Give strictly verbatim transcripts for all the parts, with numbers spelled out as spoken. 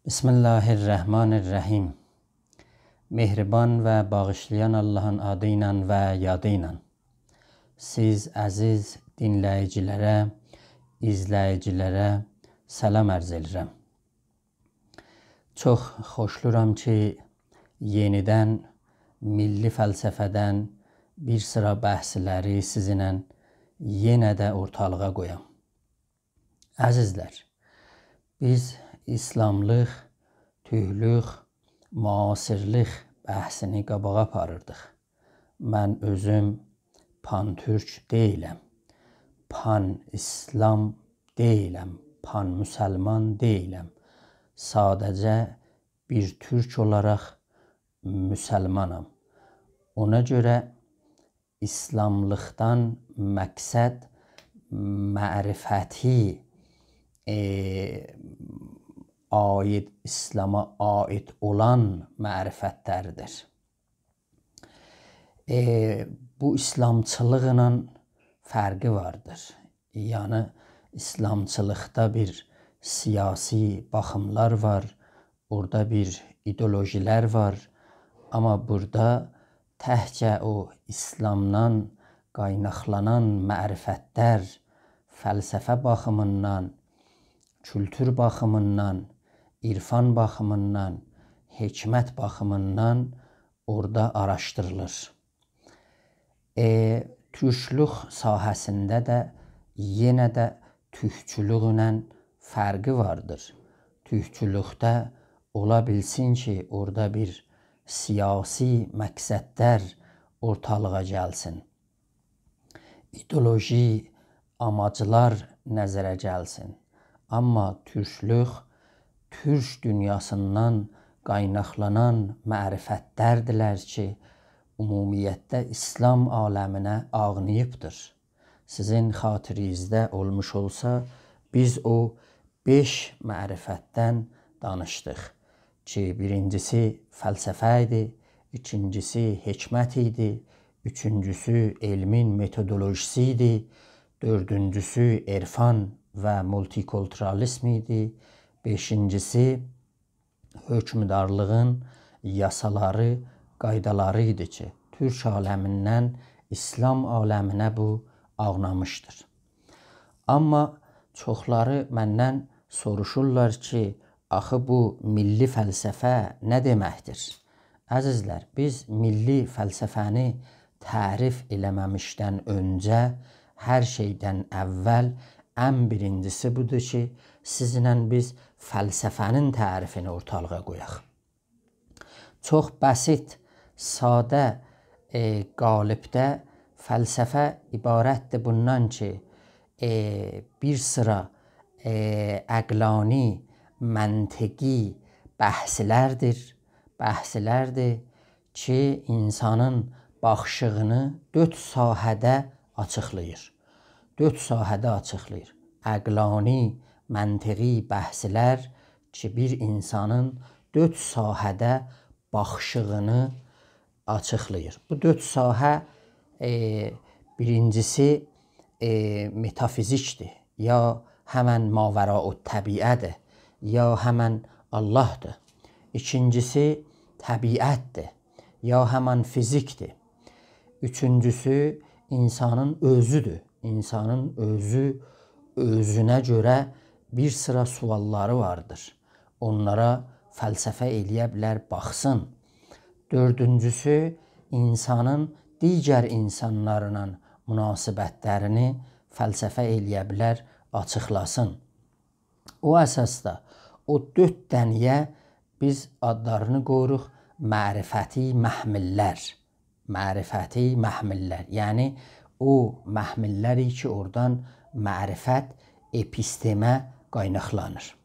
بسم الله الرحمن الرحیم. مهربان و باغیشلایان آللاهین آدی ایله و یادی ایله. سیز عزیز دینله‌ییجی‌لره، ایزله‌ییجی‌لره سلام عرض ائدیرم. چوخ خوشلورام کی، یئنیدن میللی فلسفه‌دن بیر سیرا بحثلری سیزینله یئنه ده اورتالیغا قویام. عزیزلر، بیز ایسلاملیق، تورکلوک، معاصرلیک بحثینی قاباغا آپاریردیق. من اؤزوم پان‌تورک دئییلم، پان‌ایسلام دئییلم، پان‌موسلمان دئییلم. ساده‌جه بیر تورک اولاراق موسلمانام. اونا گؤره ایسلاملیقدان مقصد معرفتی، ائ، عاید، ایسلاما عاید اولان معرفتلردیر. ائ، بو ایسلامچیلیقلا فرقی واردیر. یعنی، ایسلامچیلیقدا بیر سیاسی باخیملار وار، اورادا بیر ایدئولوژی‌لر وار. آمما بورادا تکجه او ایسلامدان قایناقلانان معرفتلر، فلسفه باخیمیندان، کولتور باخیمیندان، عرفان باخیمیندان، حکمت باخیمیندان اورادا آراشدیریلیر. ائ، تورکلوک ساحه‌سینده ده یئنه ده تورکچولوکله فرقی واردیر. تورکچولوکده اولا بیلسین کی، اورادا بیر سیاسی مقصدلر اورتالیغا گلسین، ایدئولوژی آماجلار نظره گلسین. آمما تورکلوک، تورک دونیاسیندان قایناقلانان معرفتلردیلر کی، عمومیتده ایسلام عالمینه آغناییبدیر. سیزین خاطرینیزده اولموش اولسا، بیز او بئش معرفتدن دانیشدیق کی، بیرینجیسی فلسفه ایدی، ایکینجیسی حکمت ایدی، اوچونجوسو علمین متودولوژیسی ایدی، دؤردونجوسو عرفان و مولتی‌کولتورالیزم ایدی، بئشینجیسی حکمدارلیغین یاسالاری، قایدالاری ایدی کی، تورک عالمیندن ایسلام عالمینه بو آغنامیشدیر. آمما چوخلاری مندن سوروشورلار کی، آخی بو میللی فلسفه نه دئمکدیر؟ عزیزلر، بیز میللی فلسفه‌نی تعریف ائله‌مه‌میشدن اؤنجه، هر شئیدن اول، ان بیرینجیسی بودور کی، سیزله بیز فلسفه‌نین تعریفینی اورتالیغا قویاق. چوخ بسیط، ساده، ائ، قالبده فلسفه عبارتدیر بوندان کی، ائ، بیر سیرا، ائ، عقلانی، منطقی بحثلردیر، بحثلردیر کی، اینسانین باخیشیغینی دؤرد ساحه‌ده آچیقلاییر. دؤرد ساحه‌ده آچیقلاییر. عقلانی، منطقی بحثلر کی، بیر اینسانین دؤرد ساحه‌ده باخیشیغینی آچیقلاییر. بو دؤرد ساحه، ائ، بیرینجیسی، ائ، متافیزیکدیر، یا همن ماوراءالطبیعه‌دیر، یا همن آللاهدیر. ایکینجیسی طبیعتدیر، یا همن فیزیکدیر. اوچونجوسو اینسانین اؤزودور. اینسانین اؤزو، اؤزونه گؤره بیر سیرا سؤاللاری واردیر. اونلارا فلسفه ائله‌یه بیلر، باخسین. دؤردونجوسو، اینسانین دیگر اینسانلارلا مناسبتلرینی فلسفه ائله‌یه بیلر، آچیقلاسین. او اساسدا او دؤرد دنه‌یه بیز آدلارینی قویوروق معرفتی محمللر. معرفتی محمللر، یعنی او محمللر کی، اورادان معرفت، اپیستمه قایناقلانیر.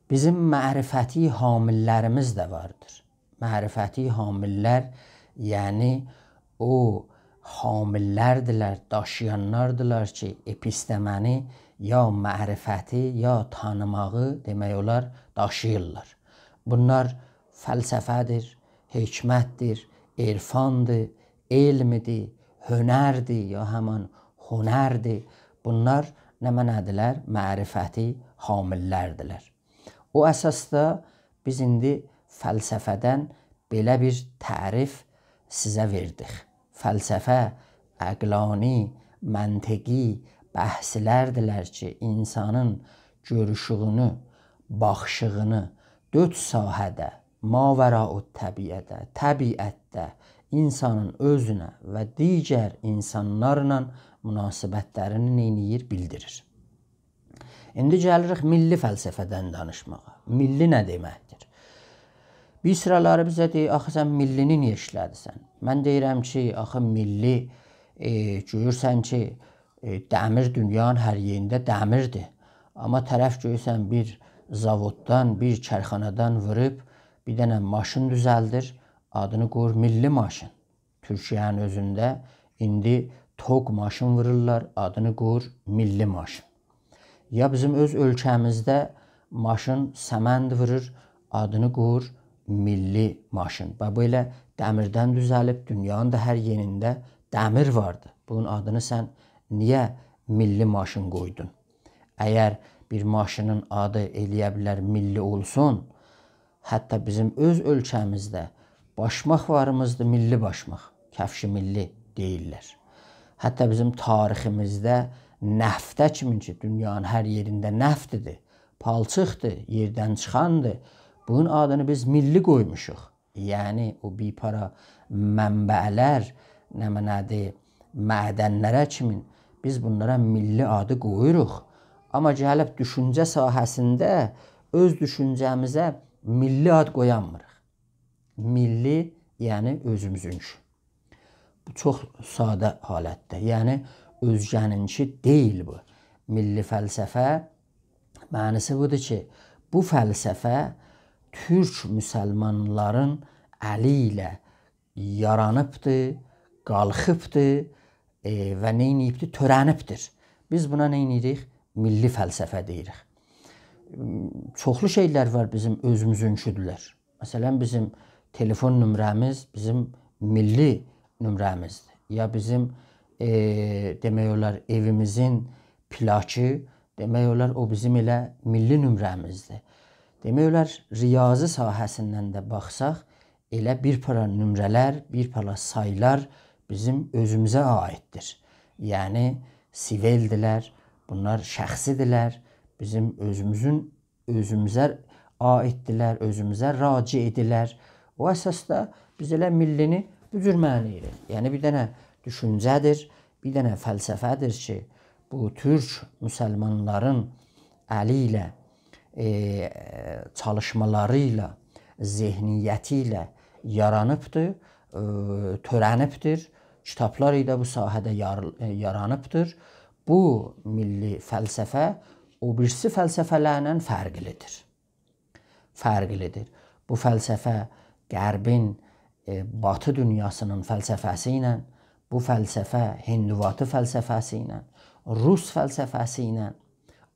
بیزیم معرفتی حامللریمیز ده واردیر. معرفتی حامللر، یعنی او حامللردیلر، داشییانلاردیلار کی، اپیستمه‌نی، یا معرفتی، یا تانیماغی، دئمک اولار، داشیییرلار. بونلار فلسفه‌دیر، حکمتدیر، عرفاندیر، علمدیر، هنردیر، یا همن هنردیر. بونلار نمنه‌دیرلر؟ معرفتی حامللردیلر. او اساسدا بیز ایندی فلسفه‌دن بئله بیر تعریف سیزه وئردیک. فلسفه عقلانی، منطقی بحثلردیلر کی، اینسانین گؤروشونو، باخیشینی دؤرد ساحه‌ده، ماوراءالطبیعه‌ده، طبیعتده، اینسانین اؤزونه و دیگر اینسانلارلا مناسبتلرینی نئینیر، بیلدیریر. ایندی گلیریک میللی فلسفه‌دن دانیشماغا. میللی نه دئمکدیر؟ بیر سیرالاری بیزه دئییر: «آخی سن میللینی نییه ایشله‌دیرسن؟» من دئییرم کی، آخی میللی، ائ، گؤرورسن کی، ائ، دمیر دونیانین هر یئرینده دمیردیر. آمما طرف گؤرورسن بیر زاووددان، بیر کارخانادان ووروب بیر دنه ماشین دوزلدیر، آدینی قویور میللی ماشین. تورکیه‌نین اؤزونده ایندی توگ ماشین وورورلار، آدینی قویور میللی ماشین. یا بیزیم اؤز اؤلکه‌میزده ماشین سمند وورور، آدینی قویور میللی ماشین. و بو ائله دمیردن دوزلیب، دونیانین دا هر یئرینده دمیر واردی. بونون آدینی سن نییه میللی ماشین قویدون؟ اگر بیر ماشینین آدی ائلیه بیلر میللی اولسون، حتی بیزیم اؤز اؤلکه‌میزده باشماق واریمیزدیر، میللی باشماق، کفش میللی دئییرلر. حتی بیزیم تاریخیمیزده نفته کیمین کی، دونیانین هر یئرینده نفتدیر، پالچیقدیر، یئردن چیخاندیر، بونون آدینی بیز میللی قویموشوق. یعنی، او بیر پارا منبع‌لر، نمنه‌دیر، معدن‌لره کیمین بیز بونلارا میللی آدی قویوروق. آمما گلیب دوشونجه ساحه‌سینده اؤز دوشونجه‌میزه میللی آد قویانمیریق. میللی، یعنی اؤزوموزونکو. بو چوخ ساده حالتده، یعنی اؤزگه‌نینکی دئییل بو. میللی فلسفه معناسی بودور کی، بو فلسفه تورک مسلمانلارین الی ایله یارانیبدیر، قالخیبدیر، ائ، و نئینییبدیر؟ تؤره‌نیبدیر. بیز بونا نئینیریک؟ میللی فلسفه دئییریک. م، چوخلو شئیلر وار بیزیم اؤزوموزونکودولر. مثلا، بیزیم تلفن نمره‌میز بیزیم میللی نمره‌میزدیر. یا بیزیم، ائ، دئمک اولار، ائویمیزین پلاکی، دئمک اولار، او بیزیم ائله میللی نمره‌میزدیر. دئمک اولار، ریاضی ساحه‌سیندن ده باخساق، ائله بیر پارا نمره‌لر، بیر پارا سایلار بیزیم اؤزوموزه عاییددیر. یعنی، سیویلدیلر، بونلار شخصی‌دیرلر، بیزیم اؤزوموزون اؤزوموزه عاییددیرلر، اؤزوموزه راجع ائدیرلر. او اساسدا بیز ائله میللینی بو جور معنا ائدیریک. یعنی بیر دنه دوشونجه‌دیر، بیر دنه فلسفه‌دیر کی، بو تورک مسلمانلارین الی ایله، ائ، چالیشمالاری ایله، ذهنیتی ایله یارانیبدیر، ائ، تؤره‌نیبدیر. کیتابلار ایله بو ساحه‌ده یار-، ائ، یارانیبدیر. بو میللی فلسفه او بیریسی فلسفه‌لرله فرقلی‌دیر. فرقلی‌دیر. بو فلسفه غربین، ائ، باتی دونیاسینین فلسفه‌سی ایله، بو فلسفه هندواتی فلسفه‌سی ایله، روس فلسفه‌سی ایله،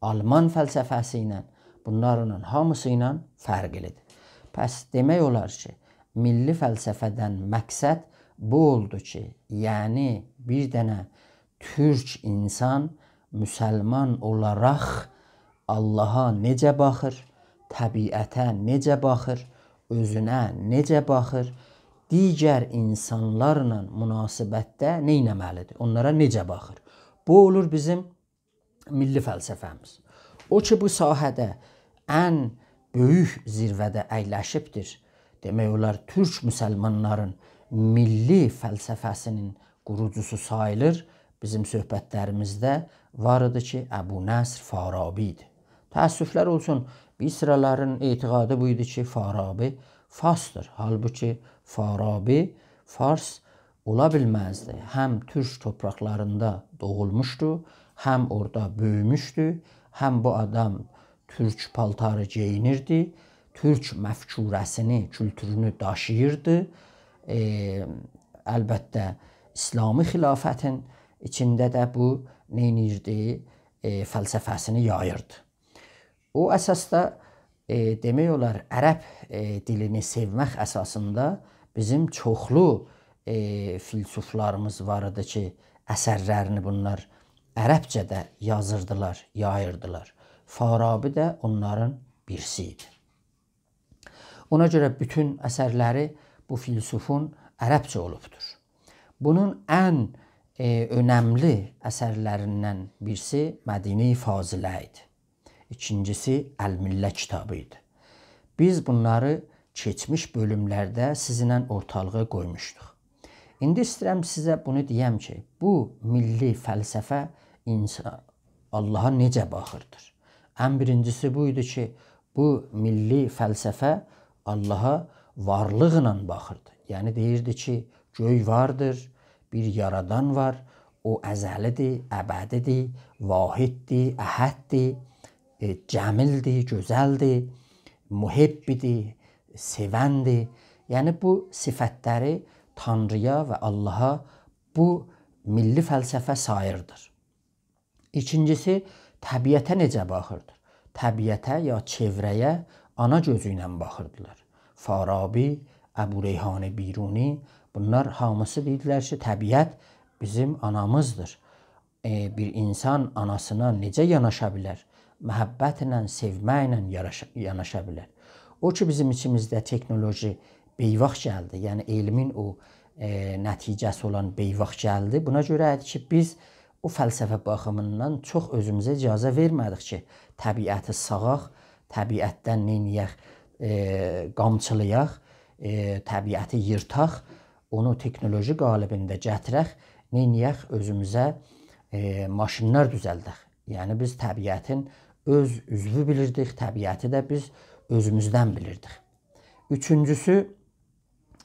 آلمان فلسفه‌سی ایله، بونلارلا هامیسی ایله فرقلی‌دیر. پس دئمک اولار کی، میللی فلسفه‌دن مقصد بو اولدو کی، یعنی بیر دنه تورک اینسان مسلمان اولاراق آللاها نئجه باخیر، طبیعته نئجه باخیر، اؤزونه نئجه باخیر، دیگر اینسانلارلا مناسبتده نه ائتمه‌لی‌دیر، اونلارا نئجه باخیر. بو اولور بیزیم میللی فلسفه‌میز. او کی، بو ساحه‌ده ان بؤیوک زیروه‌ده اَیلشیبدیر. دئمک اولار، تورک مسلمانلارین میللی فلسفه‌سینین قوروجوسو ساییلیر. بیزیم صحبتلریمیزده وار ایدی کی، ابونصر فارابی ایدی. تأسفلر اولسون، بیر سیرالارین اعتقادی بو ایدی کی، فارابی فارسدیر. حالبوکی فارابی فارس اولا بیلمزدی. هم تورک تورپاقلاریندا دوغولموشدو، هم اورادا بؤیوموشدو، هم بو آدام تورک پالتاری گئیینیردی، تورک مفکوره‌سینی، کولتورونو داشیییردی. ائ، البته، اسلامی خلافتین ایچینده ده بو نئینیردی؟ ائ، فلسفه‌سینی یاییردی. او اساسدا، ائ، دئمک اولار، عرب، ائ، دیلینی سئومک اساسیندا بیزیم چوخلو، ائ، فیلسوفلاریمیز وار ایدی کی، اثرلرینی بونلار عربجه‌ده یازیردیلار، یاییردیلار. فارابی ده اونلارین بیریسی ایدی. اونا گؤره بوتون اثرلری بو فیلسوفون عربجه اولوبدور. بونون ان، ائ، اؤنملی اثرلریندن بیریسی مدینهٔ فاضله ایدی. ایکینجیسی الملة کیتابی ایدی. بیز بونلاری کئچمیش بؤلوملرده سیزینله اورتالیغا قویموشدوق. ایندی ایسته‌ییرم سیزه بونو دئیم کی، بو میللی فلسفه اینسا-، آللاها نئجه باخیردیر؟ ان بیرینجیسی بو ایدی کی، بو میللی فلسفه آللاها وارلیقلا باخیردی. یعنی دئییردی کی، گؤی واردیر، بیر یارادان وار، او ازلی‌دیر، ابدی‌دیر، واحددیر، احددیر، ائ، جمیلدیر، گؤزلدیر، محبدیر، سئوندیر. یعنی بو صفتلری تانرییا و آللاها بو میللی فلسفه ساییردیر. ایکینجیسی، طبیعته نئجه باخیردیر؟ طبیعته یا چئوره‌یه آنا گؤزو ایله باخیردیلار. فارابی، ابوریحان بیرونی، بونلار هامیسی دئییردیلر کی، طبیعت بیزیم آنامیزدیر. ائ، بیر اینسان آناسینا نئجه یاناشا بیلر؟ محبتله، سئومکله یاراشا-، یاناشا بیلر. او کی، بیزیم ایچیمیزده تکنولوژی بی‌واخت گلدی، یعنی علمین او، ائ، نتیجه‌سی اولان بی‌واخت گلدی. بونا گؤره ایدی کی، بیز او فلسفه باخیمیندان چوخ اؤزوموزه اجازه وئرمه‌دیک کی، طبیعتی ساغاق، طبیعتدن نئینیه‌ک، ائ، قامچیلایاق، ائ، طبیعتی ییرتاق، اونو تکنولوژی قالبینده گتیرک، نئینیه‌ک، اؤزوموزه، ائ، ماشینلار دوزلدک. یعنی بیز طبیعتین اؤز عضوو بیلیردیک، طبیعتی ده بیز اؤزوموزدن بیلیردیک. اوچونجوسو،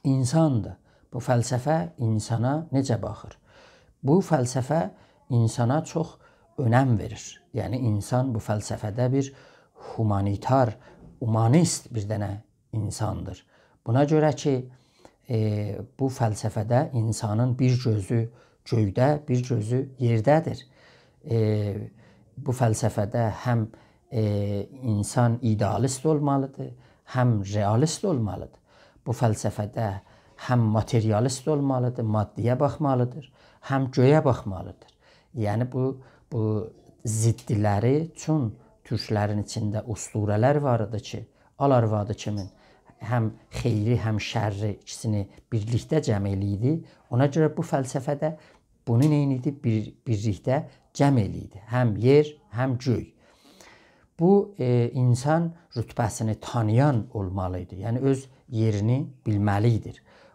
اینساندیر. بو فلسفه اینسانا نئجه باخیر؟ بو فلسفه اینسانا چوخ اؤنم وئریر. یعنی اینسان بو فلسفه‌ده بیر هومانیتار، اومانیست بیر دنه اینساندیر. بونا گؤره کی، ائ، بو فلسفه‌ده اینسانین بیر گؤزو گؤیده، بیر گؤزو یئرده‌دیر. ائ، بو فلسفه‌ده هم، ائ، اینسان ایده‌آلیست اولمالیدیر، هم رئالیست اولمالیدیر. بو فلسفه‌ده هم ماتریالیست اولمالیدیر، ماده‌یه باخمالیدیر، هم گؤیه باخمالیدیر. یعنی بو، بو ضدلری، چون تورکلرین ایچینده اسطوره‌لر وار ایدی کی، آل آروادی کیمین هم خیری، هم شری ایکیسینی بیرلیکده جمع ائله‌ییردی. اونا گؤره بو فلسفه ده بونو نئینیردی؟ بیر، بیرلیکده جمع ائله‌ییردی. هم یئر، هم گؤی. بو، ائ، اینسان رتبه‌سینی تانییان اولمالی ایدی. یعنی اؤز یئرینی بیلمه‌لی ایدی.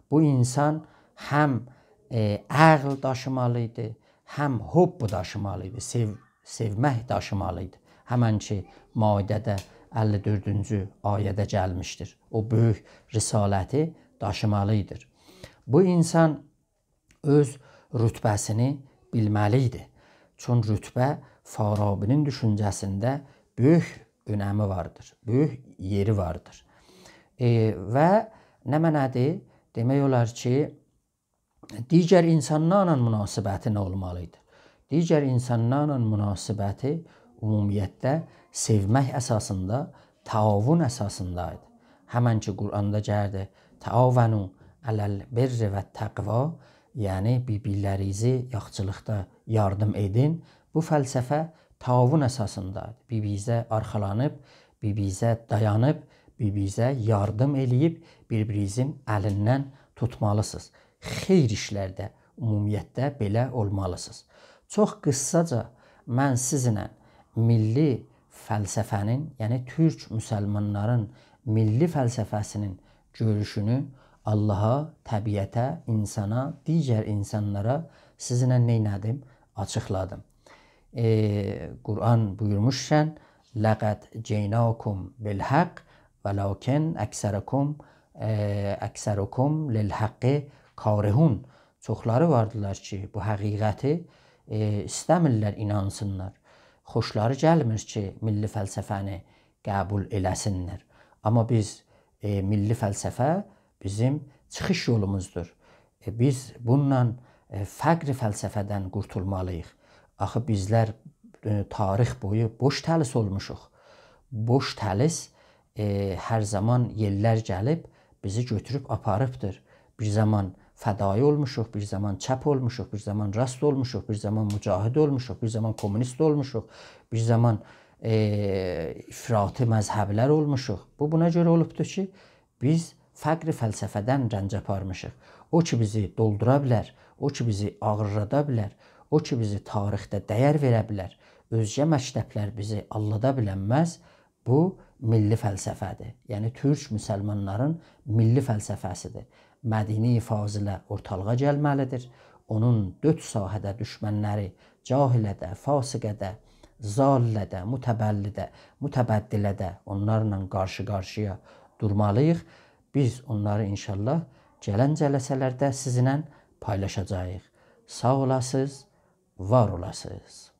بو اینسان هم، ائ، عقل داشیمالی ایدی، هم حب داشیمالی ایدی، سئو-، سئومک داشیمالی ایدی. همن کی، مائده‌ده اللی دؤردونجو آیه‌ده گلمیشدیر. او بؤیوک رسالتی داشیمالی ایدی. بو اینسان اؤز رتبه‌سینی بیلمه‌لی ایدی. چون رتبه فارابی‌نین دوشونجه‌سینده بؤیوک اؤنمی واردیر، بؤیوک یئری واردیر. ائ، و نمنه‌دیر؟ دئمک اولار کی، دیگر اینسانلارلا مناسبتی نه اولمالی ایدی؟ دیگر اینسانلارلا مناسبتی عمومیتده سئومک اساسیندا، تعاون اساسیندا ایدی. همن کی، قرآندا گلدی، «تعاونوا علی البر والتقوی»، یعنی بیر-بیرلرینیزی یاخچیلیقدا یاردیم ائدین. بو فلسفه تعاون اساسیندا ایدی. بیر-بیرینیزه آرخالانیب، بیر-بیرینیزه دایانیب، بیر-بیرینیزه یاردیم ائله‌ییب، بیر-بیرینیزین الیندن توتمالیسینیز. خیر ایشلرده عمومیتده بئله اولمالیسینیز. چوخ قیسساجا من سیزینله میللی فلسفه‌نین، یعنی تورک مسلمانلارین میللی فلسفه‌سینین گؤروشونو آللاها، طبیعته، اینسانا، دیگر اینسانلارا سیزینله نئینه‌دیم؟ آچیقلادیم. ائ، قرآن بویورموشکن، «لقد جئناکم بالحق ولکن اکثرکم، ائ، اکثرکم للحق کارهون.» چوخلاری واردیلار کی، بو حقیقتی، ائ، ایسته‌میرلر اینانسینلار. خوشلاری گلمیر کی، میللی فلسفه‌نی قبول ائله‌سینلر. آمما بیز، ائ، میللی فلسفه بیزیم چیخیش یولوموزدور. ائ، بیز بونونلا، ائ، فقر فلسفه‌دن قورتولمالی‌ییق. آخی بیزلر، ائ، تاریخ بویو بوش تلیس اولموشوق. بوش تلیس، ائ، هر زامان یئللر گلیب بیزی گؤتوروب آپاریبدیر. بیر زامان فدایی اولموشوق، بیر زامان چپ اولموشوق، بیر زامان راست اولموشوق، بیر زامان مجاهد اولموشوق، بیر زامان کمونیست اولموشوق، بیر زامان، ائ، افراطی مذهبلر اولموشوق. بو بونا گؤره اولوبدور کی، بیز فقر فلسفه‌دن رنج آپارمیشیق. او کی بیزی دولدورا بیلر، او کی بیزی آغیرلادا بیلر، او کی بیزی تاریخده دیر وئره بیلر، اؤزگه مکتبلر بیزی آلدادا بیلنمز. بو میللی فلسفه‌دیر. یعنی تورک مسلمانلارین میللی فلسفه‌سیدیر. مدینه فاضله اورتالیغا گلمه‌لیدیر. اونون دؤرد ساحه‌ده دوشمنلری، جاهله ده، فاسقه ده، ضاله ده، متبلده، متبدله ده، اونلارلا قارشی-قارشییا دورمالیییق. بیز اونلاری ان‌شاءالله گلن جلسه‌لرده سیزینله پایلاشاجاغیق. ساغ اولاسینیز، وار اولاسینیز.